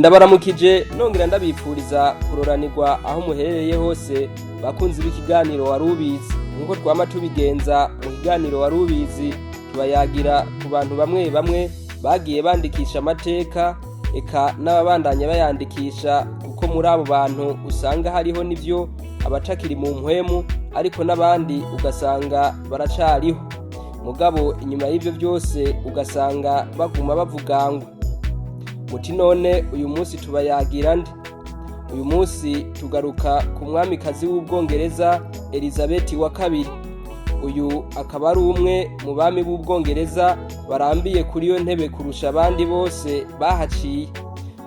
Ndabaramukije nongera ndabipfuriza kuroranirwa aho muherereye hose, bakunzi b'ikiganiro Warubizi. Nk'uko twama tubigenza mu kiganiro Warubizi, tubayagira ku bantu bamwe bamwe bagiye bandikisha amateka, eka n'ababandanya bayandikisha, kuko muri abo bantu usanga hariho n'ivyo abatakiri mu mpwemu, ariko n'abandi ugasanga baracariho, mugabo inyuma y'ivyo byose ugasanga baguma bavugangwa. Muti none uyu munsi tubayagira nde? Uyu munsi tugaruka ku mwamikazi w'Ubwongereza Elizabeth wa kabiri. Uyu akaba ari umwe mu bami b'Ubwongereza barambiye kuri iyo ntebe kurusha abandi bose bahaciye.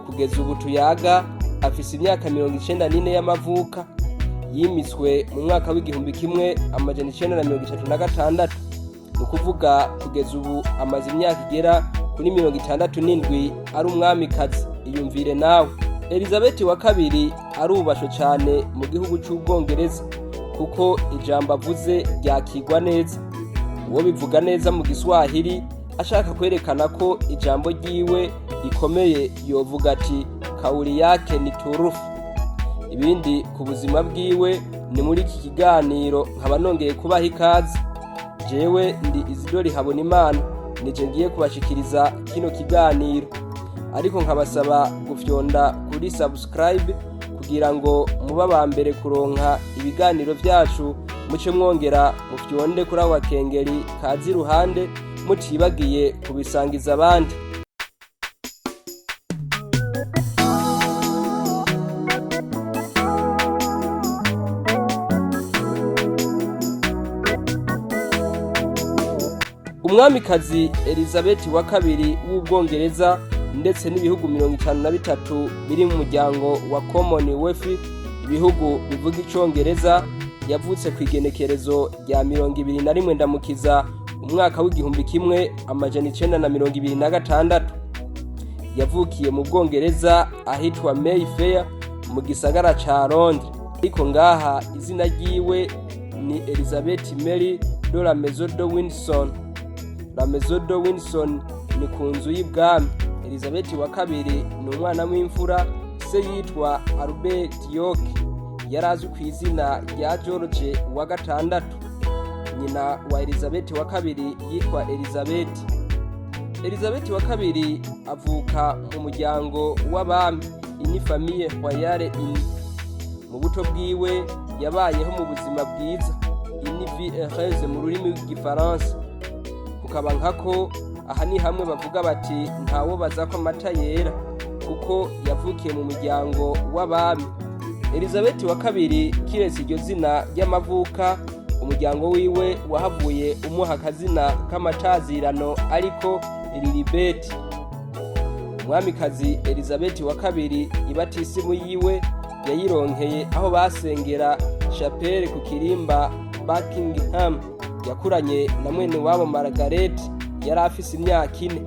Kugeza ubu tuyaga afise imyaka 94 y'amavuka. Yimitswe mu mwaka w'1936, ni ukuvuga kugeza ubu amaze imyaka igera kuri 67 ari umwamikazi. Iyumvire nawe! Elizabeth wa kabiri arubashwe cyane mu gihugu cy'Ubwongereza, kuko ijambo avuze ryakigwa neza. Uwo bivuga neza mu Giswahili ashaka kwerekana ko ijambo ryiwe rikomeye, yovuga ati: "Kauli yake ni turufu." Ibindi ku buzima bwiwe ni muri iki kiganiro. Nkaba nongeye kubaha ikaze. Jewe ndi Izidori Habonimana, nije ngiye kubashikiriza kino kiganiro, ariko nkabasaba gufyonda kuri subscribe kugira ngo muba aba mbere kuronka ibiganiro byacu, muce mwongera mufyonde kuri ako gakengeri kaza iruhande, mutibagiye kubisangiza abandi. Umwamikazi Elizabeth wa kabiri w'Ubwongereza ndetse n'ibihugu 53 biri mu muryango wa Commonwealth, ibihugu bivuga Icongereza, yavutse ku igenekerezo rya 21 Ndamukiza umwaka w'1926. Yavukiye mu Bwongereza ahitwa Mayfair mu gisagara ca Londres, ariko ngaha izina ryiwe ni Elizabeth Mary de la Maison de Windsor. La Maison de Windsor ni ku nzu y'ibwami. Elizabeth wa kabiri ni umwana w'imfura. Se yitwa Albert York, yari azwi ku izina rya George wa gatandatu. Nyina wa Elizabeth wa kabiri yitwa Elizabeth. Elizabeth wa kabiri avuka mu muryango w'abami, une famille royale unie. Mu buto bwiwe yabayeho mu buzima bwiza, une vie heureuse mu rurimi rw'Igifaransa. Kukaba nkako aha ni hamwe bavuga bati ntawobaza ko amata yera, kuko yavukiye mu muryango w'abami. Elizabeth wa kabiri, kiretse iryo zina ry'amavuka, umuryango wiwe wahavuye umuha akazina k'amatazirano, ariko Lilibeti. Umwamikazi Elizabeth wa kabiri ibatisimu yiwe yayironkeye aho basengera chapelle ku kirimba Buckingham. Yakuranye na mwene wabo Margaret, yari afise imyaka 4.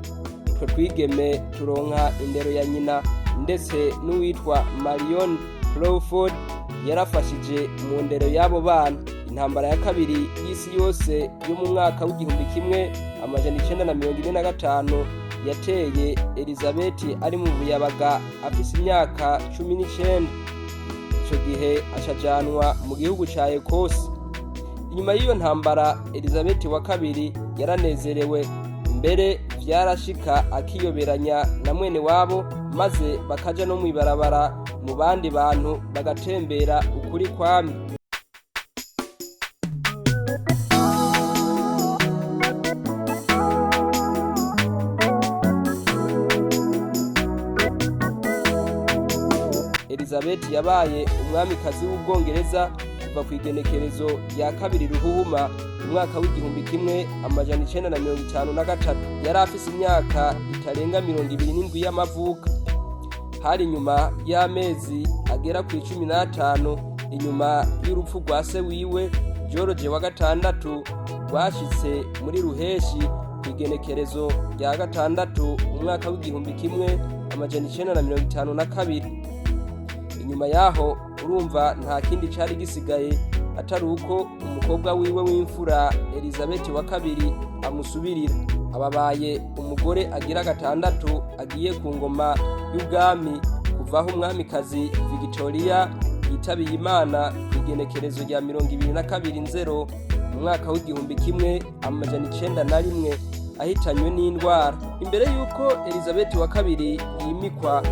Twe twigeme turonka indero ya nyina, ndetse n'uwitwa Marion Crawford yarafashije mu ndero y'abo bana. Intambara ya kabiri y'isi yose yo mu mwaka w'1945 yateye Elizabeth ari mu buyabaga, afise imyaka 19. Ico gihe acajanwa mu gihugu ca Ecosse. Inyuma y'iyo ntambara Elizabeth wa kabiri yaranezerewe, mbere vyarashika akiyoberanya na mwene wabo, maze bakaja no mw'ibarabara mu bandi bantu bagatembera ukuri kwamye. Elizabeth yabaye umwamikazi w'Ubwongereza kuva ku igenekerezo rya 2 Ruhuhuma umwaka w'1953. Yari afise imyaka itarenga 27 y'amavuka. Hari inyuma y'amezi agera ku 15 inyuma y'urupfu rwa se wiwe George wa gatandatu, rwashitse muri Ruheshi ku igenekerezo rya 6 umwaka w'1952. Inyuma yaho urumva nta kindi cari gisigaye atari uko umukobwa wiwe w'imfura Elizabeth wa kabiri amusubirira. Ababaye umugore agira gatandatu agiye ku ngoma y'ubwami Kuva aho umwamikazi Victoria yitabiye Imana ku igenekerezo rya 22 Nzero mu mwaka w'1901 ahitanywe n'indwara. Imbere y'uko Elizabeth wa kabiri yimikwa,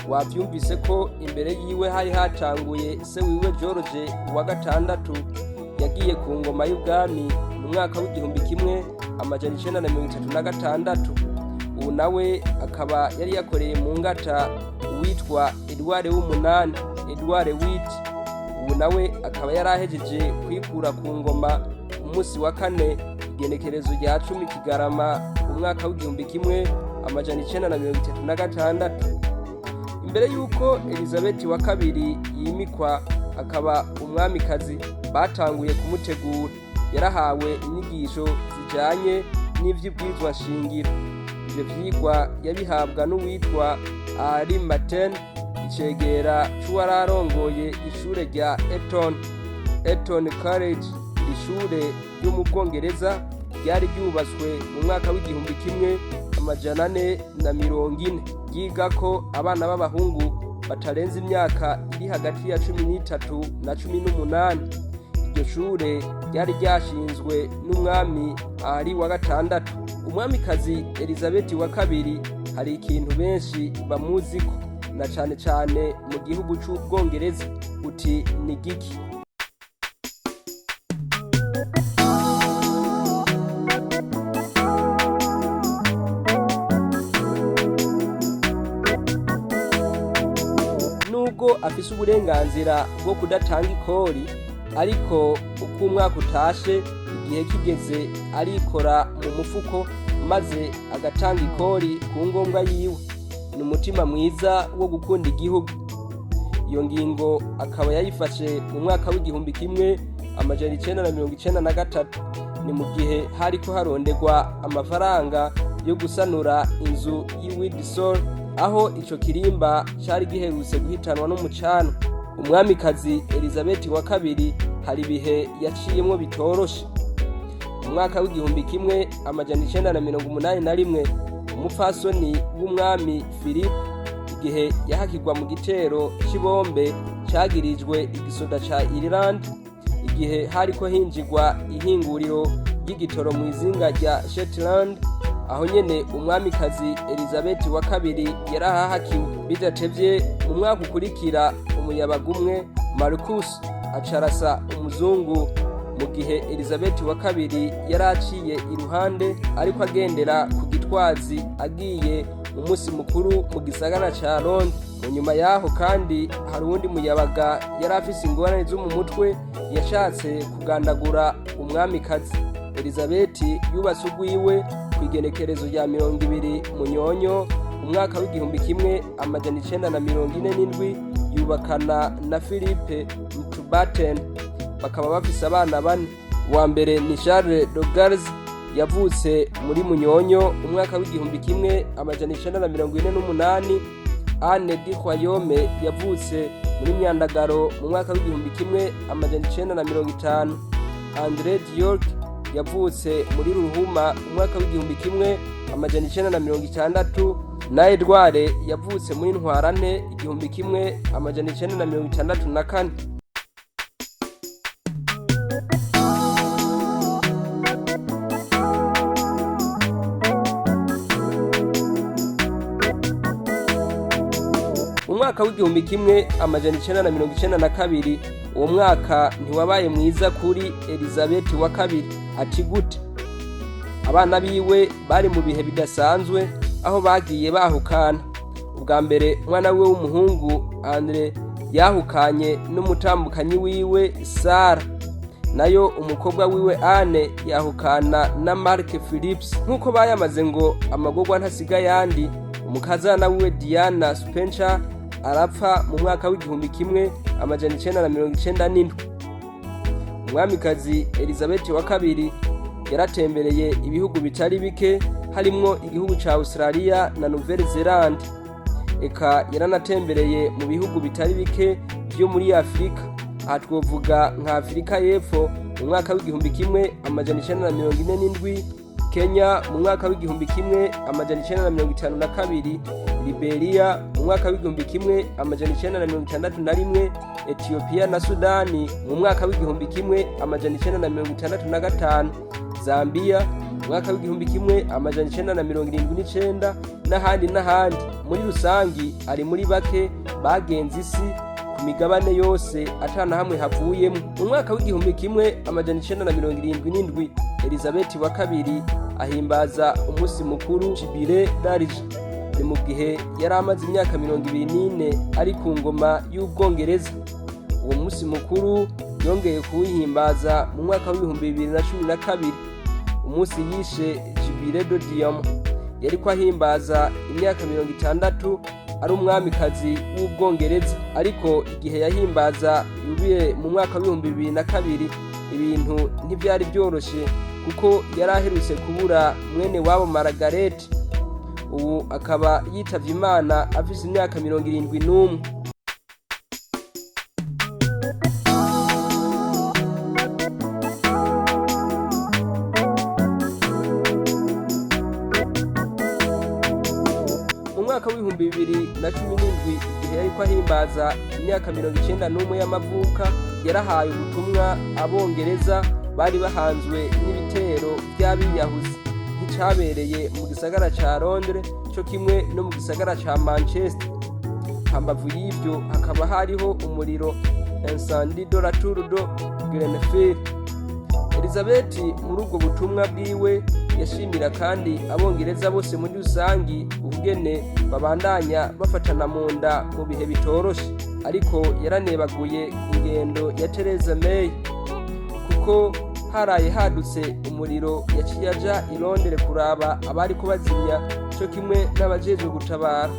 wavyumvise ko imbere yiwe hari hatanguye se wiwe George wa gatandatu, yagiye ku ngoma y'ubwami mu mwaka w'1936. Ubu nawe akaba yari yakoreye mu ngata uwitwa Edward w'umunani, Edward Wit. Ubu nawe akaba yari ahejeje kwikura ku ngoma umunsi wa kane, igenekerezo rya 10 Kigarama, umwaka w'1936. Imbere y'uko Elizabeth wa kabiri yimikwa akaba umwamikazi, batanguye kumutegura. Yarahawe inyigisho zijanye n'ivy'ibwirizwa shingiro. Ivyo vyigwa yabihabwa n'uwitwa Ari Martin, icegera c'uwararongoye ishure rya Eton, Eton College. Iri shure ryo mu Bwongereza ryari ryubatswe mu mwaka w'1440, ryigako abana b'abahungu batarenze imyaka iri hagati ya 13 na 18. Iryo shure ryari ryashinzwe n'umwami Ari wa gatandatu. Umwamikazi Elizabeth wa kabiri hari ikintu benshi bamuziko, na cane cane mu gihugu c'Ubwongereza. Uti ni giki? Nubwo afise uburenganzira bwo kudatanga ikori, ariko uko umwaka utashe, igihe kigeze, arikora mu mufuko maze agatanga ikori ku ngombwa yiwe. Ni umutima mwiza wo gukunda igihugu. Iyo ngingo akaba yayifashe mu mwaka w'1993. Ni mu gihe hariko harondegwa amafaranga yo gusanura inzu y'i Windsor, aho ico kirimba cari giherutse guhitanwa n'umucanwa. Umwamikazi Elizabeth wa kabiri hari ibihe yaciyemwo bitoroshe. Mu mwaka w'1981, umupfasoni w'umwami Philip, igihe yahakirwa mu gitero c'ibombe cagirijwe igisoda ca Ireland igihe hariko hinjigwa ihinguriro ry'igitoro mu izinga rya Shetland, aho nyene umwamikazi Elizabeth wa kabiri yarahahakiwe. Bidatevye, mu mwaka ukurikira, umuyabaga umwe Marcus acarasa umuzungu mu gihe Elizabeth wa kabiri yari aciye iruhande, ariko agendera ku gitwazi agiye mu munsi mukuru mu gisagara ca Londres. Mu nyuma yaho kandi hari uwundi muyabaga yari afise ingorane zo mu mutwe yashatse kugandagura umwamikazi. Elizabeth yubatse urwiwe ku igenekerezo rya 20 Munyonyo, umwaka w'1947, yubakana na Philippe Mountbatten, bakaba bafise abana bane. Uwa mbere ni Charles de Gaulle, yavutse muri Munyonyo, umwaka w'1948. Anne du Royaume, yavutse muri Myandagaro, mu mwaka w'1950. André Diorc, yavutse muri Ruhuma, umwaka w'1960, na Edouard, yavutse muri Ntwarante, 1964. Mu mwaka w'1992, uwo mwaka ntiwabaye mwiza kuri Elizabeth wa kabiri. Ati gute? Abana biwe bari mu bihe bidasanzwe, aho bagiye bahukana. Ubwa mbere, umwana wiwe w'umuhungu Andre yahukanye n'umutambukanyi wiwe Sara, nayo umukobwa wiwe Anne yahukana na Mark Phillips. Nk'uko bayamaze ngo amagorwa ntasiga yandi, umukazana wiwe Diana Spencer arapfa mu mwaka w'1997. Umwamikazi Elizabeth wa kabiri yaratembereye ibihugu bitari bike, harimwo igihugu ca Australia na Nouvelle Zelande. Eka yaranatembereye mu bihugu bitari bike vyo muri Afurika. Aha twovuga nka Afurika y'Epfo mu mwaka w'1947. Kenya mu mwaka w'1952, Liberia mu mwaka w'1961, Ethiopia na Sudani mu mwaka w'1965, Zambia mu mwaka w'1979 n'ahandi n'ahandi. Muri rusangi ari muri bake bagenze isi ku migabane yose atana hamwe havuyemo. Mu mwaka w'1977, Elizabeth wa kabiri ahimbaza umunsi mukuru Jubilé d'Argent. Ni mu gihe yari amaze imyaka 24 ari ku ngoma y'Ubwongereza. Uwo munsi mukuru yongeye kuwihimbaza mu mwaka w'2012, umunsi yishe Jubilé de Diamant. Yariko ahimbaza imyaka 60 ari umwamikazi w'Ubwongereza. Ariko igihe yahimbaza yubile mu mwaka w'2002, ibintu ntivyari vyoroshe kuko yari aherutse kubura mwene wabo Margaret, ubu akaba yitavye Imana afise imyaka 71. Mu mwaka w'2017, igihe yariko ahimbaza imyaka 91 y'amavuka, yarahaye ubutumwa Abongereza bari bahanzwe n'ibitero vy'abiyahuzi nk'icabereye mu gisagara ca Londres co kimwe no mu gisagara ca Manchester. Hambavu y'ivyo hakaba hariho umuriro, incendie de la tour de Grenfell. Elizabeth muri ubwo butumwa bwiwe yashimira kandi Abongereza bose muri rusangi ukugene babandanya bafatana mu nda mu bihe bitoroshe. Ariko yaranebaguye ingendo ya Theresa May, kuko haraye hadutse umuriro yaciye aja i Londres kuraba abariko bazimya co kimwe n'abajejwe gutabara.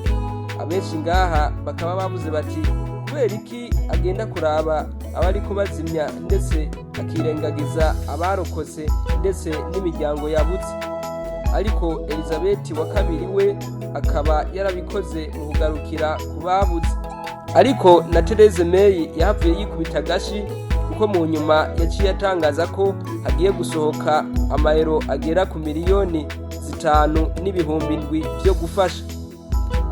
Abenshi ngaha bakaba bavuze bati: kubera iki agenda kuraba abariko bazimya ndetse akirengagiza abarokotse ndetse n'imiryango yabutse? Ariko Elizabeth wa kabiri we akaba yarabikoze mu kugarukira ku babuze. Ariko na Theresa May yahavuye yikubita agashi, kuko mu nyuma yaciye atangaza ko hagiye gusohoka amayero agera ku 5,700,000 vyo gufasha.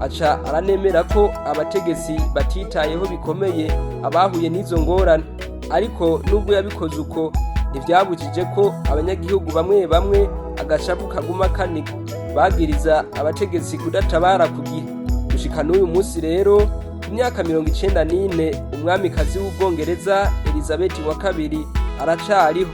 Aca aranemera ko abategetsi batitayeho bikomeye abahuye n'izo ngorane. Ariko nubwo yabikoze uko, ntivyabujije ko abanyagihugu bamwe bamwe agashavu kaguma kaniga, bagiriza abategetsi kudatabara ku gihe. Gushika n'uyu munsi rero, ku myaka 94, umwamikazi w'Ubwongereza Elizabeth wa kabiri aracariho.